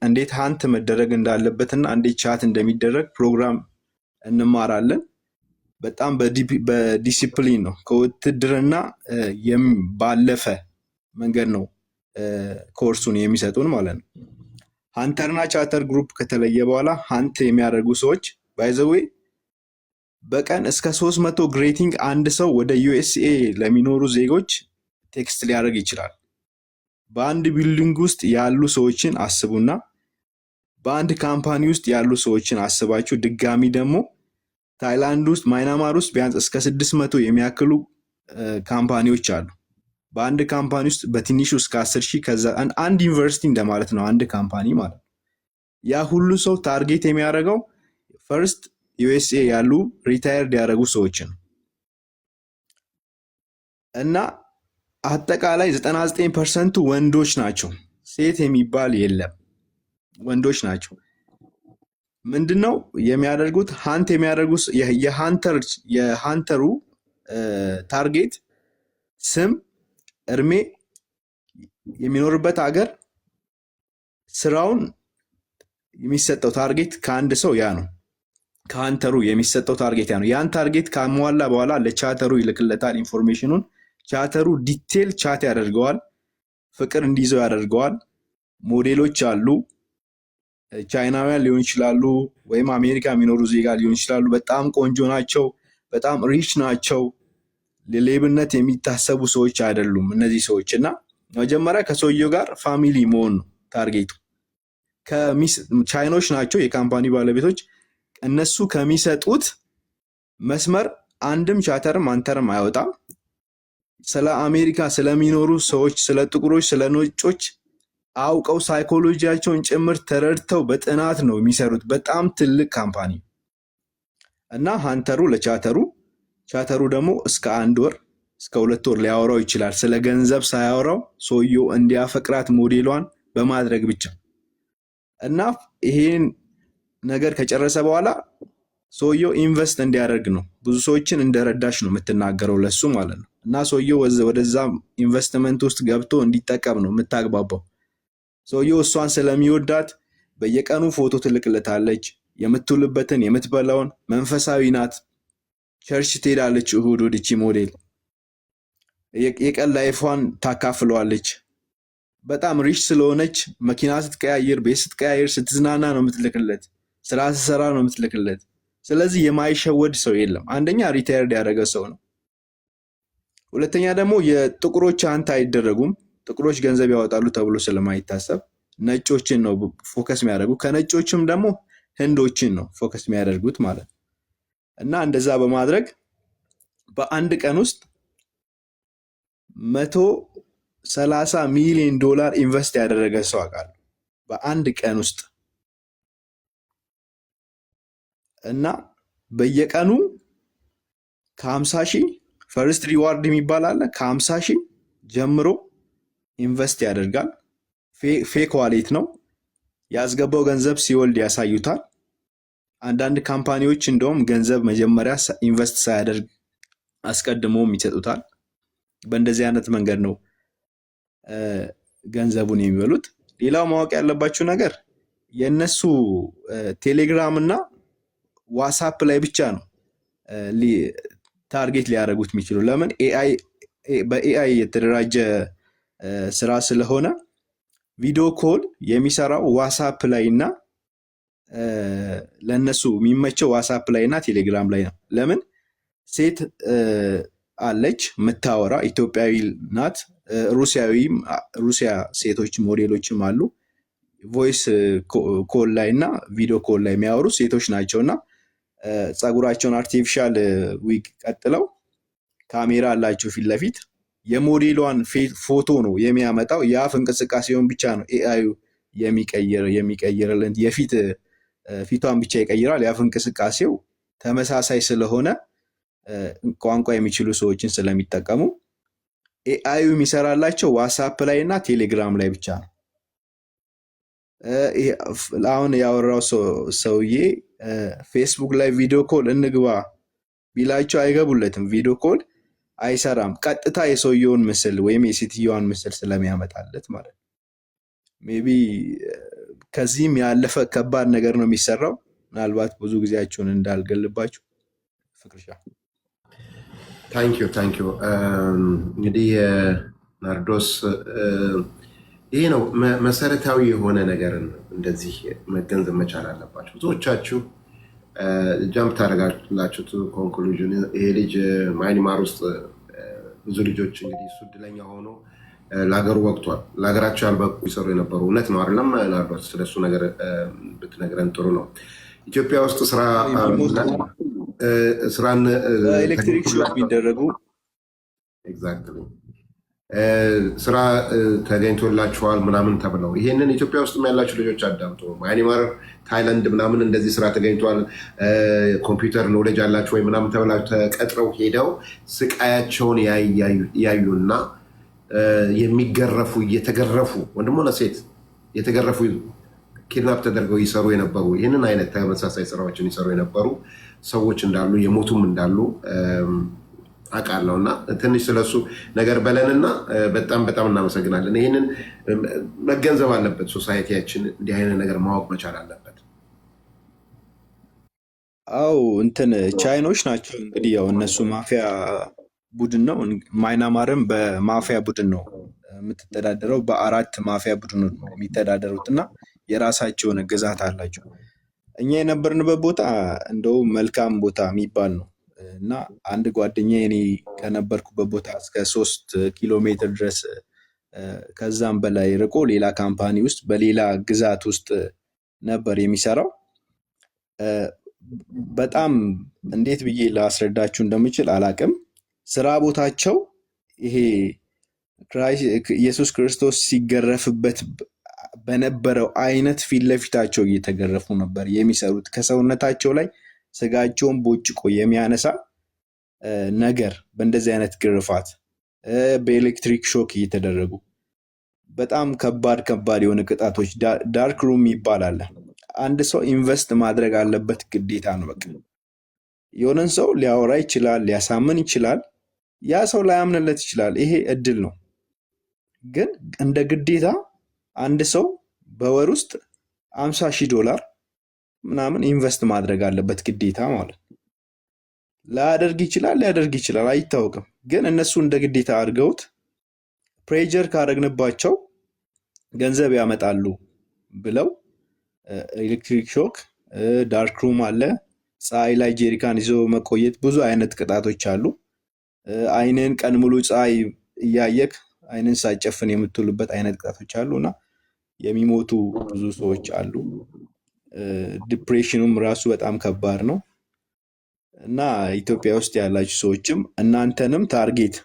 እንዴት hunt መደረግ እንዳለበትና እንዴት chat እንደሚደረግ ፕሮግራም እንማራለን። በጣም በዲሲፕሊን ነው። ከውትድርና ባለፈ መንገድ ነው ኮርሱን የሚሰጡን ማለት ነው። Hunter ና chatter group ከተለየ በኋላ hunt የሚያደርጉ ሰዎች by the way በቀን እስከ 300 greeting አንድ ሰው ወደ USA ለሚኖሩ ዜጎች text ሊያደርግ ይችላል። በአንድ building ውስጥ ያሉ ሰዎችን አስቡና በአንድ company ውስጥ ያሉ ሰዎችን አስባችሁ ድጋሚ ደግሞ ታይላንድ ውስጥ፣ ማይናማር ውስጥ ቢያንስ እስከ 600 የሚያክሉ company ዎች አሉ። በአንድ company ውስጥ በትንሹ እስከ 10,000፣ ከዛ አንድ ዩኒቨርሲቲ እንደማለት ነው፣ አንድ company ማለት ነው። ያ ሁሉ ሰው target የሚያደርገው first USA ያሉ retired ያደረጉ ሰዎችን እና አጠቃላይ 99% ቱ ወንዶች ናቸው። ሴት የሚባል የለም፣ ወንዶች ናቸው። ምንድነው የሚያደርጉት? Hunt የሚያደርጉ የ hunter ኡ target ስም፣ እድሜ፣ የሚኖርበት ሀገር፣ ስራውን የሚሰጠው target ከአንድ ሰው ያ ነው። ከ hunter ኡ የሚሰጠው target ያ ነው። ያን target ካሟላ በኋላ ለ chatter ኡ ይልክለታል information ኑን። Chatter ኡ detail chat ያደርገዋል። ፍቅር እንዲይዘው ያደርገዋል። ሞዴሎች አሉ። ቻይናውያን ሊሆን ይችላሉ፣ ወይም አሜሪካ የሚኖሩ ዜጋ ሊሆን ይችላሉ። በጣም ቆንጆ ናቸው። በጣም rich ናቸው። ለሌብነት የሚታሰቡ ሰዎች አይደሉም እነዚህ ሰዎች። እና መጀመሪያ ከሰውየው ጋር family መሆን ነው target ኡ። ቻይኖች ናቸው የ company ባለቤቶች። እነሱ ከሚሰጡት መስመር አንድም chatter ም hunter ም አይወጣም። ስለ አሜሪካ ስለሚኖሩ ሰዎች፣ ስለ ጥቁሮች፣ ስለ ነጮች አውቀው ሳይኮሎጂያቸውን ጭምር ተረድተው በጥናት ነው የሚሰሩት። በጣም ትልቅ company እና hunter ኡ ለ chatter ኡ፣ chatter ኡ ደግሞ እስከ አንድ ወር፣ እስከ 2 ወር ሊያወራው ይችላል። ስለ ገንዘብ ሳያወራው ሰውየው እንዲያፈቅራት ሞዴሏን በማድረግ ብቻ። እና ይሄን ነገር ከጨረሰ በኋላ ሰውየው invest እንዲያደርግ ነው። ብዙ ሰዎችን እንደረዳሽ ነው የምትናገረው ለሱ ማለት ነው። እና ሰውየው ወደዛ ኢንቨስትመንት ውስጥ ገብቶ እንዲጠቀም ነው የምታግባባው። ሰውየው እሷን ስለሚወዳት በየቀኑ ፎቶ ትልክለታለች። የምትውልበትን፣ የምትበላውን፣ መንፈሳዊ ናት። Church ትሄዳለች እሁድ እሁድ። እቺ ሞዴል የቀን life ፏን ታካፍለዋለች። በጣም rich ስለሆነች መኪና ስትቀያይር፣ ቤት ስትቀያይር፣ ስትዝናና ነው የምትልክለት። ስራ ስትሰራ ነው የምትልክለት። ስለዚህ የማይሸወድ ሰው የለም። አንደኛ retired ያደረገ ሰው ነው። ሁለተኛ ደግሞ የጥቁሮች hunt አይደረጉም። ጥቁሮች ገንዘብ ያወጣሉ ተብሎ ስለማይታሰብ ነጮችን ነው focus የሚያደርጉ። ከነጮችም ደግሞ ህንዶችን ነው focus የሚያደርጉት ማለት ነው። እና እንደዛ በማድረግ በአንድ ቀን ውስጥ 130 ሚሊዮን ዶላር invest ያደረገ ሰው አውቃለሁ። በአንድ ቀን ውስጥ። እና በየቀኑ ከ50,000 first reward የሚባል አለ። ከ50,000 ጀምሮ invest ያደርጋል። Fake wallet ነው። ያስገባው ገንዘብ ሲወልድ ያሳዩታል። አንዳንድ company ዎች እንደውም ገንዘብ መጀመሪያ invest ሳያደርግ አስቀድሞም ይሰጡታል። በእንደዚህ አይነት መንገድ ነው ገንዘቡን የሚበሉት። ሌላው ማወቅ ያለባችሁ ነገር የእነሱ ቴሌግራም እና ዋትሳፕ ላይ ብቻ ነው target ሊያደርጉት የሚችሉ። ለምን? AI በ AI የተደራጀ ስራ ስለሆነ video call የሚሰራው ዋትሳፕ ላይ እና ለእነሱ የሚመቸው ዋትሳፕ ላይ እና ቴሌግራም ላይ ነው። ለምን? ሴት አለች የምታወራ፣ ኢትዮጵያዊ ናት፣ ሩሲያዊም፣ ሩሲያ ሴቶች ሞዴሎችም አሉ። Voice call ላይ እና video call ላይ የሚያወሩ ሴቶች ናቸው። እና ፀጉራቸውን artificial wig ቀጥለው ካሜራ አላቸው ፊት ለፊት። የሞዴሏን ፎቶ ነው የሚያመጣው። የአፍ እንቅስቃሴውን ብቻ ነው AI ዩ የሚቀይርልን። የፊት ፊቷን ብቻ ይቀይራል። የአፍ እንቅስቃሴው ተመሳሳይ ስለሆነ ቋንቋ የሚችሉ ሰዎችን ስለሚጠቀሙ AI ዩ የሚሰራላቸው ዋትሳፕ ላይ እና ቴሌግራም ላይ ብቻ ነው። አሁን ያወራው ሰውዬ ፌስቡክ ላይ video call እንግባ ቢላቸው አይገቡለትም። Video call አይሰራም። ቀጥታ የሰውየውን ምስል ወይም የሴትየዋን ምስል ስለሚያመጣለት ማለት ነው። Maybe ከዚህም ያለፈ ከባድ ነገር ነው የሚሰራው። ምናልባት ብዙ ጊዜያችሁን እንዳልገልባችሁ ፍቅርሻ። Thank you, thank you። እንግዲህ ናርዶስ፣ ይሄ ነው መሰረታዊ የሆነ ነገርን እንደዚህ መገንዘብ መቻል አለባቸው። ብዙዎቻችሁ jump ታደርጋላችሁ conclusion። ይሄ ልጅ ማይናማር ውስጥ ብዙ ልጆች እንግዲህ እሱ እድለኛ ሆኖ ለሀገሩ በቅቷል። ለሀገራቸው ያልበቁ ይሰሩ የነበሩ፣ እውነት ነው አይደለም? ናርዶስ፣ ስለሱ ነገር ብትነግረን ጥሩ ነው። ኢትዮጵያ ውስጥ ስራ ስራን በ electric shock የሚደረጉ። Exactly፣ ስራ ተገኝቶላችኋል ምናምን ተብለው፣ ይሄንን ኢትዮጵያ ውስጥ ያላችሁ ልጆች አዳምጡ። ማይናማር፣ ታይላንድ ምናምን እንደዚህ ስራ ተገኝቷል፣ computer knowledge አላችሁ ወይ ምናምን ተብላችሁ ተቀጥረው ሄደው ስቃያቸውን ያዩና የሚገረፉ፣ እየተገረፉ፣ ወንድም ሆነ ሴት እየተገረፉ kidnap ተደርገው ይሰሩ የነበሩ፣ ይህንን አይነት ተመሳሳይ ስራዎችን ይሰሩ የነበሩ ሰዎች እንዳሉ፣ የሞቱም እንዳሉ አውቃለሁ። እና ትንሽ ስለሱ ነገር በለንና በጣም በጣም እናመሰግናለን። ይህንን መገንዘብ አለበት society ያችን፣ እንዲህ አይነት ነገር ማወቅ መቻል አለበት። አው እንትን ቻይኖች ናቸው እንግዲህ፣ ያው እነሱ ማፊያ ቡድን ነው። ማይናማርም በማፊያ ቡድን ነው የምትተዳደረው። በአራት ማፊያ ቡድን ነው የሚተዳደሩት እና የራሳቸውን ግዛት አላቸው። እኛ የነበርንበት ቦታ እንደውም መልካም ቦታ የሚባል ነው እና አንድ ጓደኛ እኔ ከነበርኩበት ቦታ እስከ 3 ኪሎ ሜትር ድረስ ከዛም በላይ ርቆ ሌላ company ውስጥ በሌላ ግዛት ውስጥ ነበር የሚሰራው። በጣም እንዴት ብዬ ላስረዳችሁ እንደምችል አላቅም። ስራ ቦታቸው ይሄ ኢየሱስ ክርስቶስ ሲገረፍበት በነበረው አይነት ፊት ለፊታቸው እየተገረፉ ነበር የሚሰሩት። ከሰውነታቸው ላይ ስጋቸውን ቦጭቆ የሚያነሳ ነገር፣ በእንደዚህ አይነት ግርፋት፣ በ electric shock እየተደረጉ፣ በጣም ከባድ ከባድ የሆነ ቅጣቶች፣ dark room ይባላል። አንድ ሰው invest ማድረግ አለበት፣ ግዴታ ነው። በቃ የሆነን ሰው ሊያወራ ይችላል፣ ሊያሳምን ይችላል። ያ ሰው ላያምንለት ይችላል። ይሄ እድል ነው። ግን እንደ ግዴታ አንድ ሰው በወር ውስጥ 50,000 ዶላር ምናምን invest ማድረግ አለበት ግዴታ ማለት ነው። ላያደርግ ይችላል፣ ሊያደርግ ይችላል፣ አይታወቅም። ግን እነሱ እንደ ግዴታ አድርገውት pressure ካደረግንባቸው ገንዘብ ያመጣሉ ብለው electric shock፣ dark room አለ፣ ፀሐይ ላይ ጄሪካን ይዞ መቆየት፣ ብዙ አይነት ቅጣቶች አሉ። አይንን ቀን ሙሉ ፀሐይ እያየክ አይንን ሳትጨፍን የምትውልበት አይነት ቅጣቶች አሉ እና የሚሞቱ ብዙ ሰዎች አሉ። Depression ኑም ራሱ በጣም ከባድ ነው እና ኢትዮጵያ ውስጥ ያላችሁ ሰዎችም እናንተንም target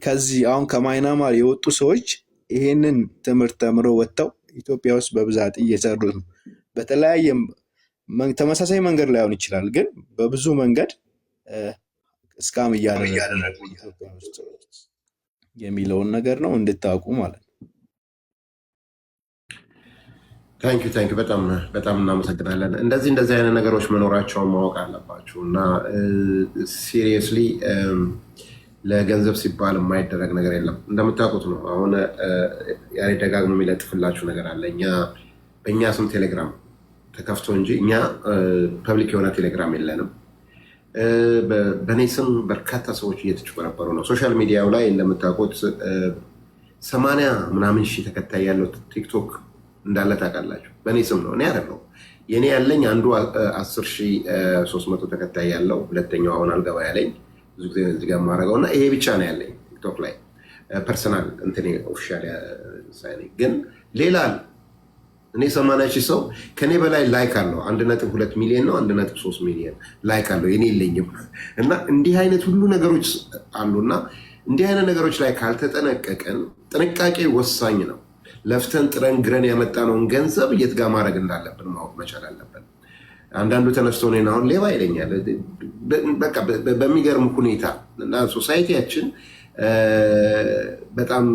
ከዚህ አሁን ከማይናማር የወጡ ሰዎች ይሄንን ትምህርት ተምረው ወጥተው ኢትዮጵያ ውስጥ በብዛት እየሰሩት ነው። በተለያየ ተመሳሳይ መንገድ ላይሆን ይችላል፣ ግን በብዙ መንገድ scam እያደረጉ ነው ኢትዮጵያ ውስጥ የሚለውን ነገር ነው እንድታውቁ ማለት ነው። Thank you, thank you፣ በጣም በጣም እናመሰግናለን። እንደዚህ እንደዚህ አይነት ነገሮች መኖራቸውን ማወቅ አለባችሁ እና seriously ለገንዘብ ሲባል የማይደረግ ነገር የለም። እንደምታውቁት ነው። አሁን ያሬ ደጋግሞ የሚለጥፍላችሁ ነገር አለ። እኛ በእኛ ስም ቴሌግራም ተከፍቶ እንጂ እኛ public የሆነ ቴሌግራም የለንም። በእኔ ስም በርካታ ሰዎች እየተጭበረበሩ ነው። Social media ው ላይ እንደምታውቁት 80 ምናምን ሺህ ተከታይ ያለው ቲክቶክ እንዳለ ታውቃላችሁ። በእኔ ስም ነው፣ እኔ አይደለሁም። የእኔ ያለኝ አንዱ 10,300 ተከታይ ያለው፣ ሁለተኛው አሁን አልገባ ያለኝ፣ ብዙ ጊዜ እዚህ ጋር የማደርገው እና ይሄ ብቻ ነው ያለኝ ቲክቶክ ላይ personal እንትን official። ግን ሌላ አለ። እኔ 80,000 ሰው ከኔ በላይ like አለው። 1.2 ሚሊዮን ነው፣ 1.3 ሚሊዮን like አለው። የኔ የለኝም። እና እንዲህ አይነት ሁሉ ነገሮች አሉና እንዲህ አይነት ነገሮች ላይ ካልተጠነቀቅን፣ ጥንቃቄ ወሳኝ ነው። ለፍተን ጥረን ግረን ያመጣነውን ገንዘብ የት ጋር ማድረግ እንዳለብን ማወቅ መቻል አለብን። አንዳንዱ ተነስቶ እኔን አሁን ሌባ ይለኛል። በቃ በሚገርም ሁኔታ እና society ያችን በጣም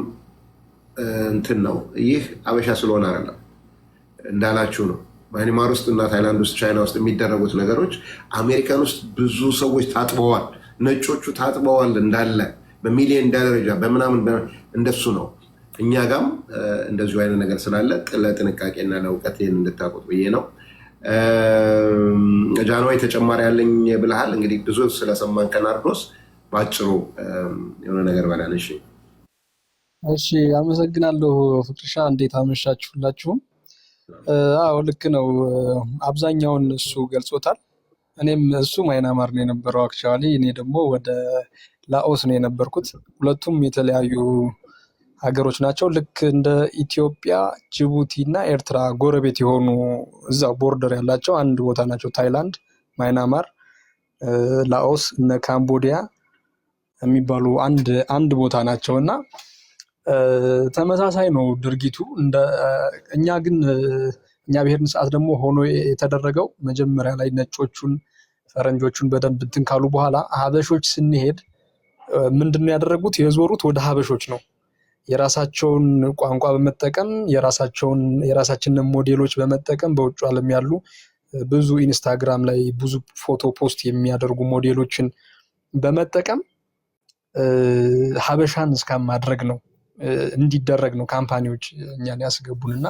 እንትን ነው። ይህ አበሻ ስለሆነ አይደለም፣ እንዳላችሁ ነው። ማይናማር ውስጥ እና ታይላንድ ውስጥ፣ ቻይና ውስጥ የሚደረጉት ነገሮች አሜሪካን ውስጥ ብዙ ሰዎች ታጥበዋል። ነጮቹ ታጥበዋል እንዳለ በሚሊዮን ደረጃ በምናምን እንደሱ ነው። እኛ ጋም እንደዚሁ አይነት ነገር ስላለ ለጥንቃቄና ለእውቀት ይህን እንድታውቁት ብዬ ነው። ጃንሆይ ተጨማሪ ያለኝ ብልሃል። እንግዲህ ብዙ ስለሰማን ከናርዶስ በአጭሩ የሆነ ነገር በለን። እሺ። እሺ፣ አመሰግናለሁ ፍቅርሻ። እንዴት አመሻችሁ ሁላችሁም? አዎ፣ ልክ ነው። አብዛኛውን እሱ ገልጾታል። እኔም እሱ ማይናማር ነው የነበረው actually፣ እኔ ደግሞ ወደ ላኦስ ነው የነበርኩት። ሁለቱም የተለያዩ ሀገሮች ናቸው። ልክ እንደ ኢትዮጵያ፣ ጅቡቲ እና ኤርትራ ጎረቤት የሆኑ እዛው border ያላቸው አንድ ቦታ ናቸው። ታይላንድ፣ ማይናማር፣ ላኦስ፣ እነ ካምቦዲያ የሚባሉ አንድ አንድ ቦታ ናቸው እና ተመሳሳይ ነው ድርጊቱ። እንደ እኛ ግን እኛ ብሄርን ሰዓት ደግሞ ሆኖ የተደረገው መጀመሪያ ላይ ነጮቹን ፈረንጆቹን በደንብ እንትን ካሉ በኋላ ሀበሾች ስንሄድ ምንድን ነው ያደረጉት? የዞሩት ወደ ሀበሾች ነው። የራሳቸውን ቋንቋ በመጠቀም፣ የራሳቸውን የራሳችንን ሞዴሎች በመጠቀም፣ በውጭ ዓለም ያሉ ብዙ ኢንስታግራም ላይ ብዙ ፎቶ post የሚያደርጉ ሞዴሎችን በመጠቀም ሀበሻን scam ማድረግ ነው እንዲደረግ ነው company ዎች እኛን ያስገቡን። እና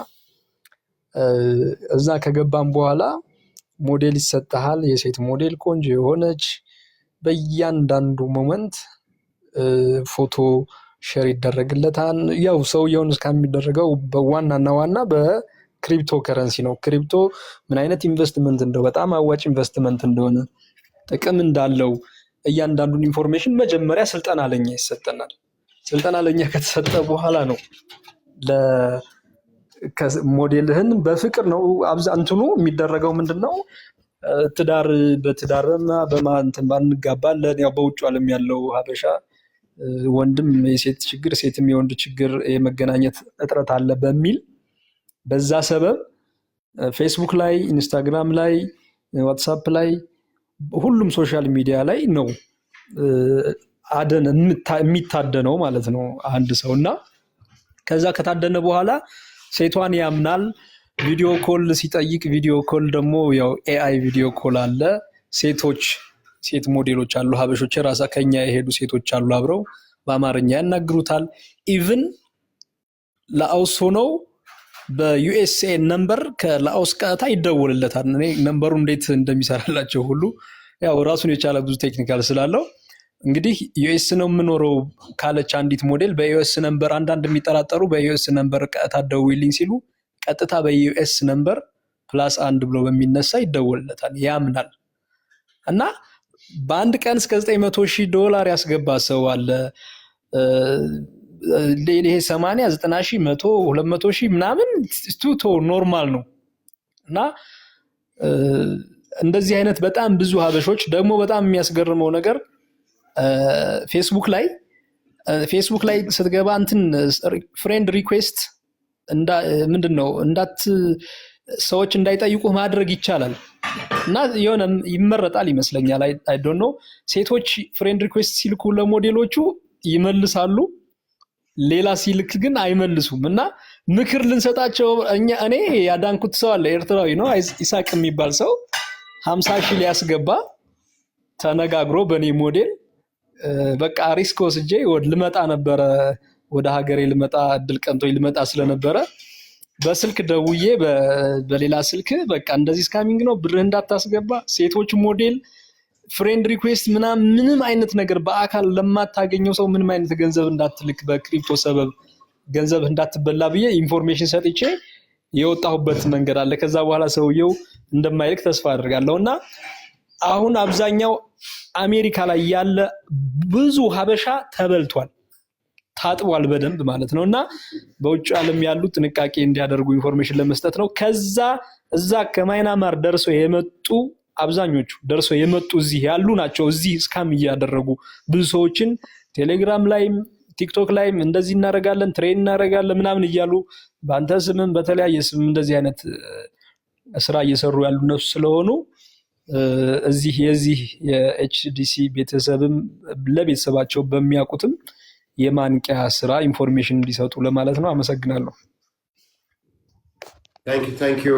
እዛ ከገባን በኋላ ሞዴል ይሰጥሃል። የሴት ሞዴል ቆንጆ የሆነች በእያንዳንዱ moment ፎቶ share ይደረግለታል። ያው ሰውየውን scam የሚደረገው በዋናና ዋና በ crypto currency ነው። Crypto ምን አይነት ኢንቨስትመንት እንደው በጣም አዋጭ ኢንቨስትመንት እንደሆነ፣ ጥቅም እንዳለው እያንዳንዱን information መጀመሪያ ስልጠና ለኛ ይሰጠናል። ስልጠና ለኛ ከተሰጠ በኋላ ነው ሞዴልህን በፍቅር ነው አብዛ እንትኑ የሚደረገው። ምንድን ነው፣ ትዳር በትዳርና በማ እንትን ባንጋባለን፣ ያው በውጭ ዓለም ያለው ሀበሻ ወንድም የሴት ችግር ሴትም የወንድ ችግር የመገናኘት እጥረት አለ በሚል በዛ ሰበብ ፌስቡክ ላይ፣ ኢንስታግራም ላይ፣ ዋትሳፕ ላይ፣ ሁሉም social media ላይ ነው አደን የሚታደነው ማለት ነው አንድ ሰው። እና ከዛ ከታደነ በኋላ ሴቷን ያምናል። Video call ሲጠይቅ video call ደግሞ ያው AI video call አለ። ሴቶች ሴት ሞዴሎች አሉ፣ ሀበሾች የራሳ ከኛ የሄዱ ሴቶች አሉ፣ አብረው በአማርኛ ያናግሩታል። Even ላኦስ ሆነው በ USA number ከላኦስ ቀጥታ ይደወልለታል። እኔ number ኡ እንዴት እንደሚሰራላቸው ሁሉ ያው ራሱን የቻለ ብዙ technical ስላለው፣ እንግዲህ US ነው የምኖረው ካለች አንዲት ሞዴል በ US number፣ አንዳንድ የሚጠራጠሩ በ US number ቀጥታ ደውይልኝ ሲሉ ቀጥታ በ US number +1 ብሎ በሚነሳ ይደወልለታል፣ ያምናል። እና በአንድ ቀን እስከ 900 ሺህ ዶላር ያስገባ ሰው አለ። ይሄ 80፣ 90 ሺህ፣ 100፣ 200 ሺህ ምናምን too normal ነው። እና እንደዚህ አይነት በጣም ብዙ ሀበሾች ደግሞ በጣም የሚያስገርመው ነገር ፌስቡክ ላይ ስትገባ እንትን friend request ምንድን ነው እንዳት ሰዎች እንዳይጠይቁህ ማድረግ ይቻላል እና የሆነ ይመረጣል ይመስለኛል። I don't know፣ ሴቶች friend request ሲልኩ ለሞዴሎቹ ይመልሳሉ፣ ሌላ ሲልክ ግን አይመልሱም። እና ምክር ልንሰጣቸው እኛ እኔ ያዳንኩት ሰው አለ፣ ኤርትራዊ ነው፣ ኢሳቅ የሚባል ሰው፣ 50 ሺህ ሊያስገባ ተነጋግሮ በእኔ ሞዴል በቃ risk ወስጄ ልመጣ ነበረ፣ ወደ ሀገሬ ልመጣ እድል ቀንቶኝ ልመጣ ስለነበረ በስልክ ደውዬ በሌላ ስልክ በቃ እንደዚህ scamming ነው፣ ብርህ እንዳታስገባ፣ ሴቶች ሞዴል friend request ምናምን ምንም አይነት ነገር በአካል ለማታገኘው ሰው ምንም አይነት ገንዘብ እንዳትልክ፣ በ crypto ሰበብ ገንዘብ እንዳትበላ ብዬ information ሰጥቼ የወጣሁበት መንገድ አለ። ከዛ በኋላ ሰውየው እንደማይልክ ተስፋ አድርጋለሁ። እና አሁን አብዛኛው አሜሪካ ላይ ያለ ብዙ ሀበሻ ተበልቷል፣ ታጥቧል በደንብ ማለት ነው። እና በውጭ ዓለም ያሉ ጥንቃቄ እንዲያደርጉ information ለመስጠት ነው። ከዛ እዛ ከማይናማር ደርሰው የመጡ፣ አብዛኞቹ ደርሰው የመጡ እዚህ ያሉ ናቸው። እዚህ scam እያደረጉ ብዙ ሰዎችን ቴሌግራም ላይም ቲክቶክ ላይም እንደዚህ እናደርጋለን፣ train እናደርጋለን ምናምን እያሉ በአንተ ስምም በተለያየ ስምም እንደዚህ አይነት ስራ እየሰሩ ያሉ እነሱ ስለሆኑ እዚህ የዚህ የ HDC ቤተሰብም ለቤተሰባቸው በሚያውቁትም የማንቂያ ስራ information እንዲሰጡ ለማለት ነው። አመሰግናለሁ። Thank you, thank you.